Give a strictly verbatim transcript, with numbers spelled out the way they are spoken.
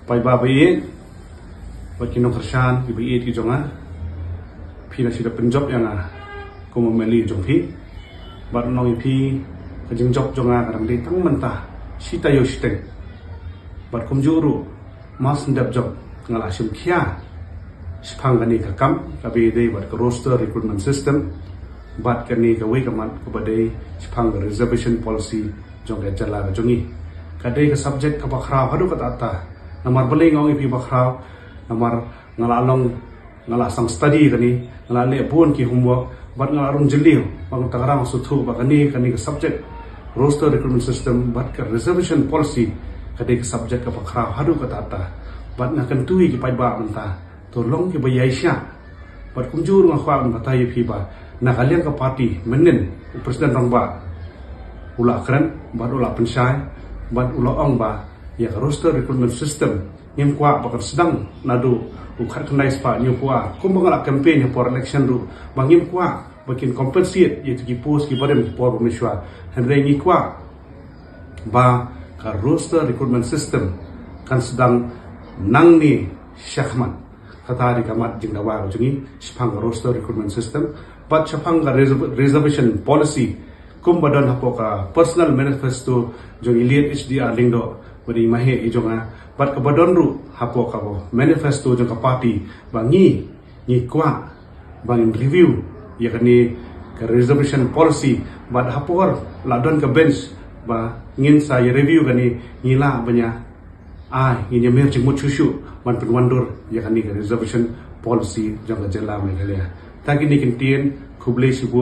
Paidbah ba ïeit, bad ki nongkyrshan ki ba ïeit ki jong nga, phi na shi da pynjop ïa nga kum u M L A jong phi, bad nong ïa phi ka jingjop jong nga ka dang dei tang mynta shi taïew shiteng. Bad kumjuh ruh mar shen dep jop nga la shim khia shaphang kane ka kam kaba ïadei bad ka roster recruitment system, bad kane kawei ka mat kaba dei shaphang ka reservation policy jong ka jylla ka jong ngi. Ka dei ka subject kaba khraw haduh katta katta. Namar balei nga ong ïa phi ba khraw? Namar nga la long, nga la sdang study kane, nga la leh bun ki homework, bad nga la rung jylliew, bad nga tang rang sngewthuh ba kane, kane ka subject roster recruitment system bad ka reservation policy ka dei ka subject kaba khraw haduh katta katta. Bad nga kyntu ïa ki paidbah mynta, to long ki ba ïaishah. Bad kumjuh ruh nga kwah ban batai ïa phi ba na ka liang ka party mynnin u President Rangbah u la kren bad u la pynshai bad u la ong ba ïa ka roster recruitment system ngim kwah ba kan sdang naduh u khatkhyndai spah hynñiewphew ar, kumba nga la campaign ha por election ruh, ba ngim kwah ba kin compensate ïa ki post ki barim ki por ba mynshuwa. Hynrei ngi kwah ba ka roster recruitment system kan sdang nangne shakhmat. Kata dei ka mat jingdawa ka jong ngi shaphang ka roster recruitment system bad shaphang ka reserv-, reservation policy, kumba don hapoh ka personal manifesto jong i Late H D R Lyngdoh ba dei i maheh i jong nga, bad kaba don ruh hapoh ka manifesto jong ka party, ba ngi, ngi kwah ba ngin review ïa kane ka reservation policy, bad ha por la don ka bench ba ngin sa ïa review kane, ngi lah ban ïa, ai, ngin ïa mer jingmut shuh shuh ban pynwandur ïa kane ka reservation policy jong ka jylla Meghalaya. Ta kine ki ktien, khublei shibun.